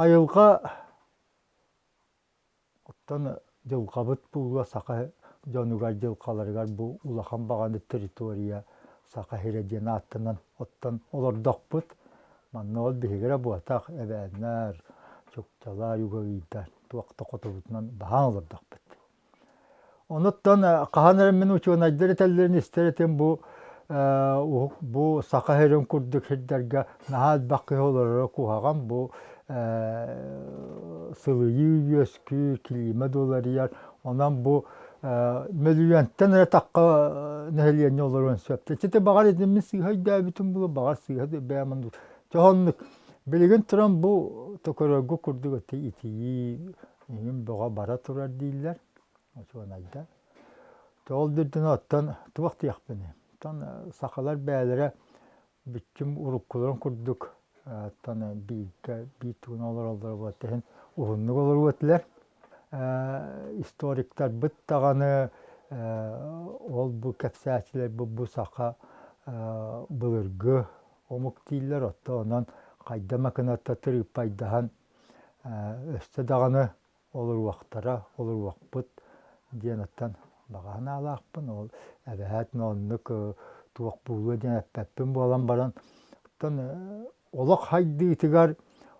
Айылҕа оттон дьылҕабыт буолуо саха дьонугар дьылҕаларыгар бу улахан баҕаны территория Саха сирэ диэн ааттанан оттон олордохпут. Манна ол биһиги эрэ буотах эбээннэр, чукчалар, югорийдар туох да хотубутунан баһаан олордохпут. Онуттан хаһан эрэ мин учуонайдар этэллэрин истэр этим бу уһук бу Саха сирин курдук сирдэргэ наһаа элбэх киһи олороро куһаҕан бу сылыйыы үөскүүр, килиимэ уларыйар. Онон бу мөлүйүөнтэн эрэ тахха нэһилиэнньэ олоруон сөп. Ити баҕар ити мин сыыһа өйдөөбүтүм буолуо, баҕар сыыһа бэйэм оннук. Дьоһуннук билигин туран бу токорорго курдук итийии Иҥин бөҕө бара турар дииллэр, учуонайдар. Ол үрдүнэн оттон туох диэхпиний? Оттон сахалар бэйэлэрэ бүччүм уруккуларын курдук оттон бииргэ биир тугунан олороллоро буолта иһин уһуннук олоруо этилэр. Историктарбыт даҕаны ол бу кэпсээччилэрбит бу саха былыргы омук дииллэр, оттон онон хайда макынатта тырыыппайдаһан Өссө даҕаны олоруохтара, олоруохпут диэн оттон баҕа санаалаахпын. Ол эбэһээт оннук туох буолуо диэн эппэппин буолан баран, оттон олох хайдыытыгар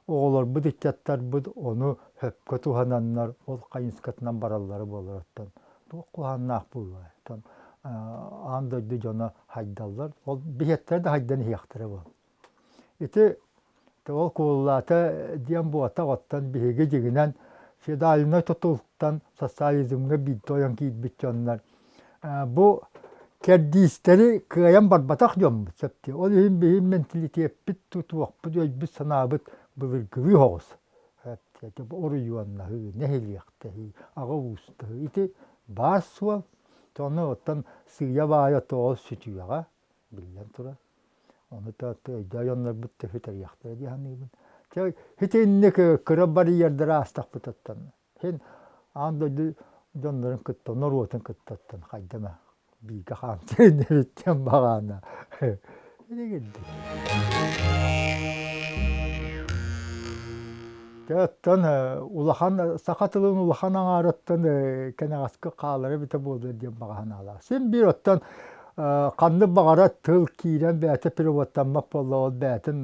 оҕолорбут, ыччаттарбыт ону сөпкө туһананнар ол хайысхатынан бараллара буолар оттон туох куһаҕаннаах буолуой? Оттон аан дойду дьоно хайдаллар, ол биһиэттэрэ да хайдан иһиэхтэрэ буол. Ити ол куолулаата диэн буотах, оттон биһиги дьиҥинэн феодальнай тутултан социализмҥа биирдэ ойон киирбит дьоннор бу кэрдиистэри кыайан барбатах дьоммут сөп дии. Ол иһин биһи менталитеппит, тутуохпут, өйбүт-санаабыт былыргылыы соҕус. Оройуоннаһыы, нэһилиэктэһии, аҕа уустаһыы ити баар суол. Ону оттон сыыйа-баайа тоҕо сүтүөҕэ биллэн турар. Ону өйдөөх дьоннорбут төһө тэрийэхтэрэ дии саныыбын. Чэ, итинник кыра барьердары аастахпытыттан син аан дойду дьоннорун кытта, норуотун кыттаттан хайдама бииргэ хаамтыын эбит диэн баҕаана. Ити Оттон улахан саха тылын улахан аҥаарыттан кэнэҕэски хаалара эбитэ буолуо диэн баҕа санаалаах. Син биир оттон ханнык баҕарар тыл киирэн бэйэтэ переводтаммат буолла ол бэйэтин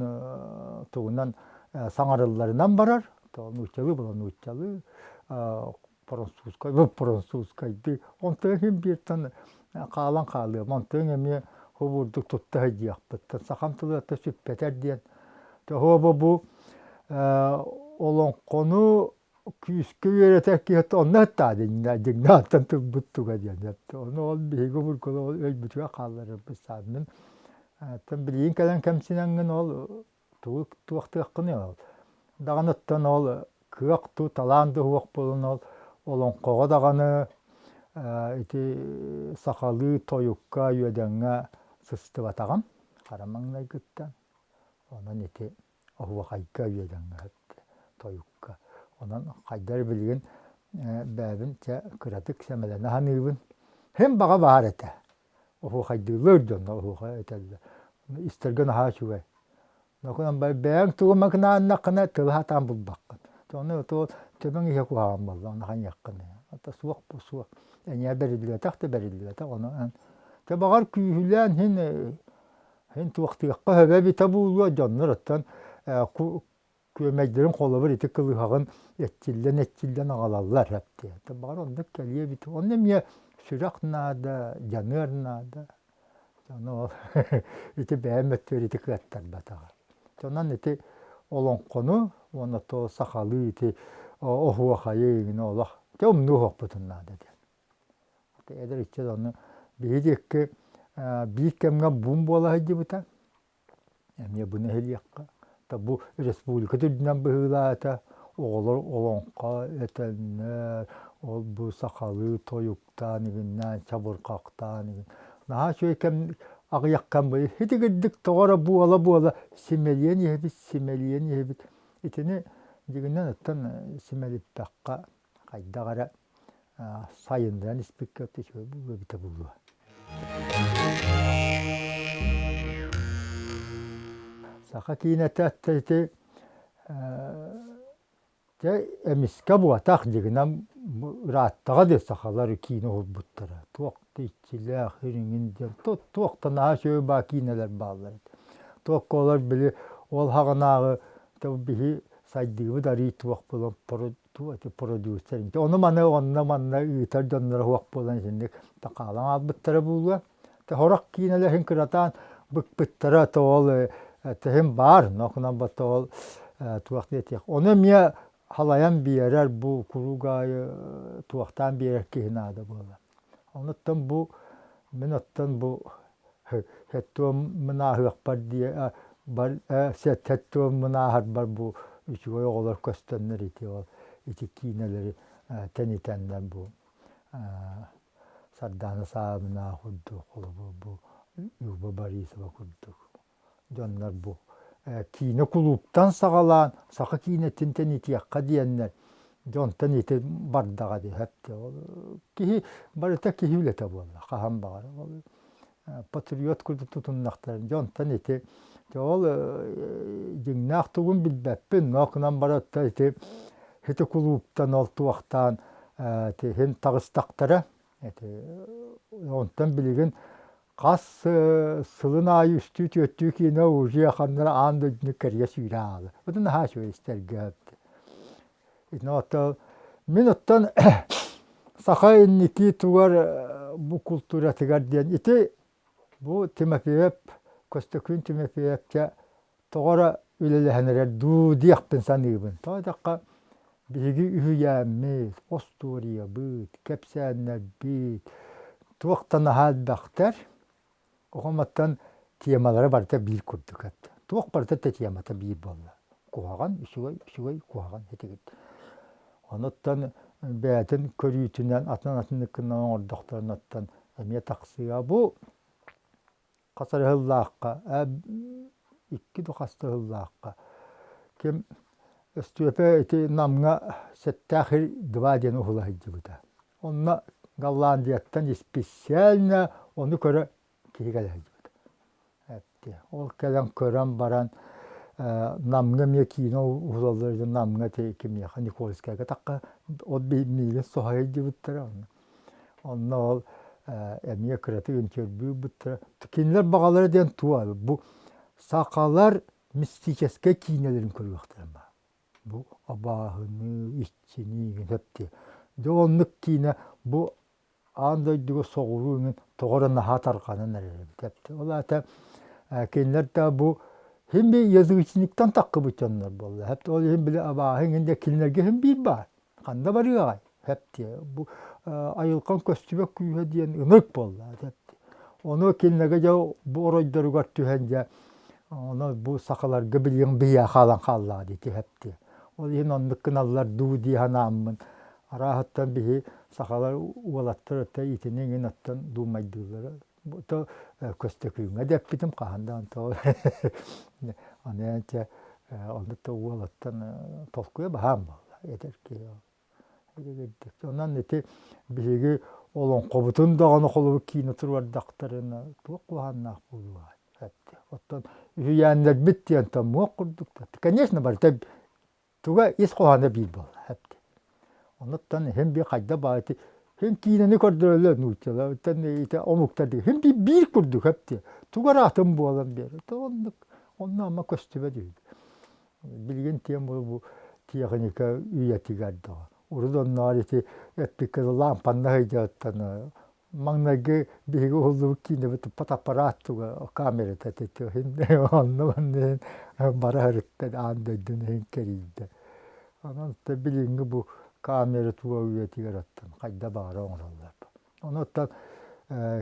тугунан саҥарылларынан барар. Нууччалыы була нууччалыы, французскай французскайдыы. Онтон иһин бииртэн хаалан хаалыам. Онтон эмиэ хобурдук тутта сылдьыахпыт. Сахам тыла сүппэтэр диэн. Тоһуоба бу олоҥхону күүскэ үөрэтэр киһи онно аттаа дьиҥнээттэн тылбыт туга диэн. Ону ол биһиги обургулар өйбүтүгэр хаалларарбыт сааннын. Билигин кэлэн кэмсинэҥҥин ол тугу туохтуоххунуй ол. Даҕаны оттон ол кыах туу талаан да уһуох буолан ол олоҥхоҕо даҕаны ити сахалыы тойукка үөдэҥҥэ сыстыбатаҕым хара маҥнайгыттан. Онон ити оһуохайга үөдэҥҥэ тойукка. Онон хайдах билигин бэйэбин чэ кыратык сэмэлэнэ саныыбын. Һин баҕа баар этэ. Оһуохайдыыллар дьонно оһуохай этэллэр. Истэргэ наһаа үчүгэй. Нокунан бэйэҥ тугу макынааннаххына тылы сатаан булбаккын. Ону то төбөҥ иһэ куһаҕан буолла, ону хайыаххыный. Ата суох бу суох. Эйиэхэ бэриллибэтэх да бэриллибэтэх. Ону эн те баҕар күүһүлээн һин һин туохтуохха сөбө эбитэ буолуо дьоннор оттон күөмэйдэрин холобур ити кылыһаҕын эрчиллэн-эрчиллэн аҕалаллар эптиэ. Баҕар оннук кэлиэ эбит. Онно эмиэ сүрэх наада, дьаныар наада. Ону ол ити бэйэм өттүгэр ити кыаттарбатаҕа. Онон ити олоҥхону уонна то сахалыы ити оһуохайы игини олох дьэ умнуу оһохпутун наада диэн. Эдэр ыччат ону биһи диэки биир кэмҥэ бум буола сылдьыбыта. Эмиэ бу нэһилиэккэ. Бу республика үрдүнэн быһыылаата, оҕолор олоҥхо этэннэр, ол бу сахалыы тойуктаан игиннээн, чабырҕахтаан игин. Наһаа үчүгэй кэм аҕыйах кэм итигирдик тоҕо эрэ буола-буола симэлийэн иһэбит, симэлийэн иһэбит. Итини дьиҥинэн оттон симэлиппэххэ хайдах эрэ сайыннаран испиккэ үчүгэй буолуо эбитэ буолуо. Саха киинэтэ ити дьэ эмискэ буотах дьигинэн ырааттаҕа дии сахалар киинэ уһулбуттара. Туох да иччилээх ириҥин диэн туох да наһаа үчүгэй баа киинэлэр бааллар этэ. Туохха олор били ол хаҕынааҕы биһи сайдыыбыт арыый туох буолан продюсер ону-маны онно-манна ыытар дьонноро суох буолан итинник хаалан хаалбыттара буолуо. Сорох киинэлэрин кыратаан быкпыттара тоҕол тэһин баар, нохунан тоҕол туох диэтиэх. Ону эмиэ халайан биэрэр бу куруук аайы туохтаан биэрэр киһи наада буолар. Онуттан бу мин оттон бу Сэттион мынааһыахпар диэ бар сэттион мынааһарбар бу үчүгэй оҕолор көстөннөр ити ол ити киинэлэри тэнитэннэр бу Сардаана Саабына курдук холобур бу Люба Борисова курдук дьоннор бу киинэ кулууптан саҕалаан саха киинэтин тэнитиэххэ диэннэр дьонтон ити бардаҕа дии киһи барыта киһи үлэтэ буолла хаһан баҕар патриот курдук тутуннахтарын дьонтон ити ол дьиҥнээх тугун билбэппин но гынан баратта ити ити кулууптан ол туохтаан тиһин таҕыстахтара ити онтон билигин Хас сылын аайы үстүү-түөртүү киинэ уже ханна аан дойдуну кэрийэ сүүрэ аалы. Ытын наһаа үчүгэй истэргэ. Итини оттон мин оттон саха инники тугар бу култууратыгар диэн ити бу Тимофеев Көстөкүүн Тимофеевча тоҕо эрэ үлэлэһэн эрэр дуу диэхпин саныыбын. Тоҕо диэтэххэ, биһиги үһүйээммит, остуоруйабыт, кэпсээннэрбит туох да наһаа элбэхтэр. Оҕом темалара барыта биир курдук этэ. Туох барыта да темата биир буолла. Куһаҕан, үчүгэй, үчүгэй, куһаҕан этигит. Онуттан бэйэтин көрүүтүнэн атын-атыннык гынан оҥордохторуттан эмиэ тахсыа. Бу хас эрэ сыллаахха, икки да хас да сыллаахха ким Өстүөпэ ити Намҥа Сэттээх два диэн уһула сылдьыбыта. Онно Голландияттан исписээлинэ ону көрө киһи кэлэ сылдьыбыта. Ол кэлэн көрөн баран Намҥа эмиэ киинэ уһулаллар Намҥа ити кимиэхэ Никольскайга тахха ол миигин соһуйа сылдьыбыттара онно. Онно ол эмиэ кыратык интервью ылбыттара. Кинилэр баҕалара диэн туох бу сахалар мистическэй киинэлэрин көрүөхтэрэ баар. Бу абааһыны, иччини сөп дии. Дьэ оннук киинэ бу аан дойдуга соҕуруу иҥин тоҕо эрэ наһаа тарҕанан эрэр эбит эбит. Ол аата кинилэр да бу син биир язычниктан таххыбыт дьоннор буолла. Ол иһин били абааһы иҥин дьэ кинилэргэ син биир баар. Ханна барыаҕай? Сөп диэ. Бу айылҕан көстүбэт күүһэ диэн ынырык буолла. Сөп диэ. Ону кинилэргэ дьэ бу оройдоругар түһэн дьэ ону бу сахаларга билигин биһиэхэ хаалан хааллаҕа дии сөп диэ. Ол иһин оннук гыналлар дуу дии санааммын арааһыттан биһи сахалар уолаттар өттө итини иҥин оттон дуумайдыыллара то Көстөкүүҥҥэ дэппитим хаһан да онто аны чэ онно то уолаттан толкуйа баһаам буолла эдэр киһи Онон ити биһиги олоҥхобутун даҕаны холобур киинэ туруордахтарына туох куһааннаах буолуоҕай Оттон үһүйээннэрбит диэн томмуох курдук. Конечно, барыта туга ис хоһооно биир буолла эпти. Онуттан иһин би хайда баайты хин киинэни көрдөрөллөр нууччалар ити омуктар хин би биир курдук эпти. Туга атын буолан биэр. Оннук онно ама көстүбэт үһү. Билигин тиэм бу тиэхиньикэ үйэтигэр даҕа. Урут онноор ити эппиккэ лаампанна сылдьыттан маҥнайгы биһиги уһуллубут киинэбит фотоаппарат туга камерата онно манна бара сырытта аан дойдуну иһин кэрийдэ. Онон билиҥҥи бу камера туга үйэтигэр оттон хайда баҕара оҥороллор. Ону оттон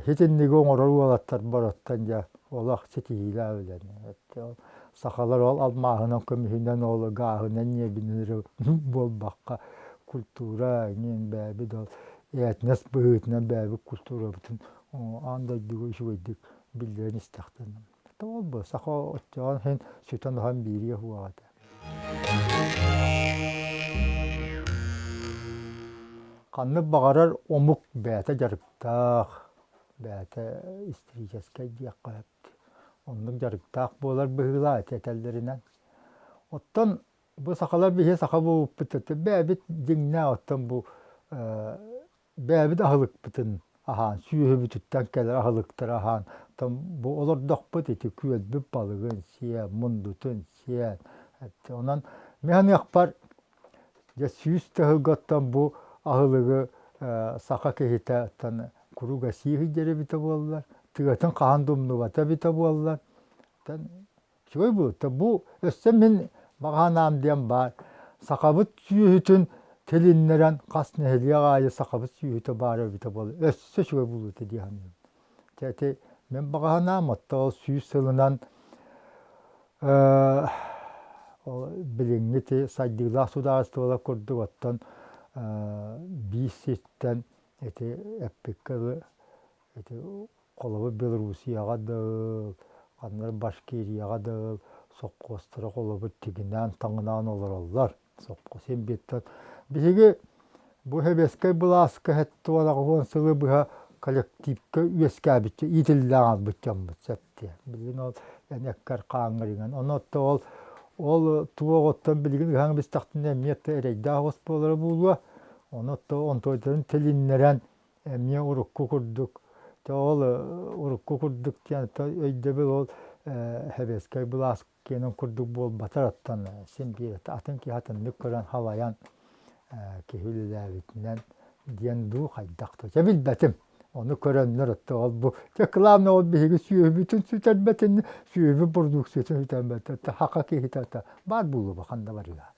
итинниги оҥорор уолаттар бороттон дьэ олох ситиһиилээх үлэни. сахалар ол алмааһынан, көмүһүнэн, ол гааһынан, ньиэбинэн эрэ буолбакка культура эҥин бэйэбит ол этнос быһыытынан бэйэбит культурабытын аан дойдуга үчүгэйдик биллэрэн истэхтэринэ. Ол бу саха оччоҕон иһин сүтэн-оһон биэриэ суоҕа этэ. Ханнык баҕарар омук бэйэтэ дьарыктаах, бэйэтэ историческай диэххэ сөп. Оннук дьарыктаах буолар быһыылаах ити этэллэринэн. Оттон бу сахалар биһи саха буолбуппут бэйэбит дьиҥнээх оттон бу бэйэбит аһылыкпытын аһаан, сүөһүбүтүттэн кэлэр аһылыктары аһаан, оттон бу олордохпут ити күөлбүт балыгын сиэн, мундутун сиэн. Онон мин саныахпар, дьэ 100 тыһыга оттон бу аһылыгы саха киһитэ оттон куруук сии сылдьар эбитэ буоллар, тыатын хаһан да умнубата эбитэ буоллар, оттон Үчүгэй буолта. Бу өссө мин баҕа санаам диэн баар. Сахабыт сүөһүтүн тилиннэрэн хас нэһилиэк аайы сахабыт сүөһүтэ баара эбитэ буолла. Өссө үчүгэй буолуо дии саныыбын. Дьэ ити мин баҕа санаам оттон ол 100 сылынан билиҥҥи ити сайдыылаах судаарыстыбалар курдук оттон биир сиртэн ити эппиккэ дылы ити Холобур, Белоруссияҕа да ыл, ханна эрэ Башкирияҕа да ыл, сопхуостара холобур тигинээн, таҥынаан олороллор. Сопхуос син бииртэн. Биһиги бу сэбиэскэй былааска 78 сылы быһа коллективка үөскээбит, иитиллэн хаалбыт дьоммут сөп диэн. Билигин ол эн эккэр хааҥҥар иҥэн. Ону оттон ол ол туох оттон билигин ыһан бистэхтинэ эмиэ эрэйдээх оҕус буолара буолуо. Ону оттон онтуойдарын тилиннэрэн эмиэ урукку курдук ол урукку курдук диэн өйдөбүл ол сэбиэскэй былаас киэнин курдук буолбатар оттон син биир атын киһи атыннык көрөн халайан киһи үлэлээбитинэн диэн дуу хайдах дуу дьэ билбэтим ону көрөннөр оттон ол бу дьэ главное ол биһиги сүөһүбүтүн сүтэрбэтин сүөһүбүт продукциятын сүтэрбэтин хака киһитэ баар буолуо ханна барыа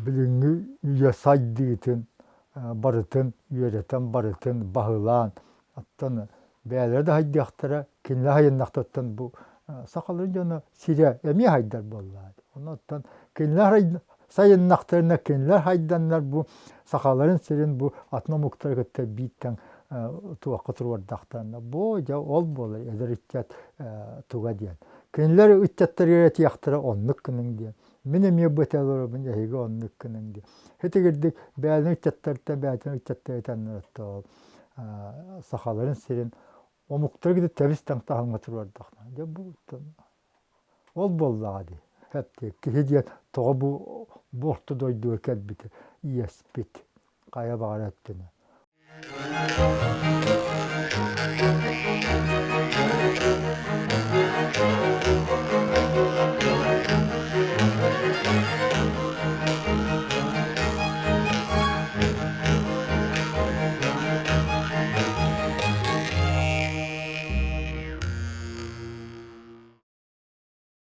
Билиҥҥи үйэ сайдыытын барытын үөрэтэн, барытын баһылаан, оттон бэйэлэрэ да хайдыахтара, кинилэр хайыннахтыттан бу сахаларын дьоно сирэ эмиэ хайдар буоллаҕа. Онон кинилэр сайыннахтарына кинилэр хайданнар бу сахаларын сирин бу атын омуктары кытта биир тэҥ туохха туруордахтарына бу дьэ ол буолар эдэр ыччат туга диэн. Кинилэр ыччаттарыгар этиэхтэрэ оннук гыныҥ диэн. Мин эмиэ бу этэ олоробун эһиги оннук гыныҥ диэн. Итигирдик бэйэлэрин ыччаттарыттан бэйэтин ыччаттарыттан сахаларын сирин омуктары кытта тэбис тэҥ таһымҥа туруордахтарына дьэ бу Ол буоллаҕа дии, эптиэ киһи диэн тоҕо бу бу орто дойдуга кэлбитэ иэспит хайа баҕар өттүнэн.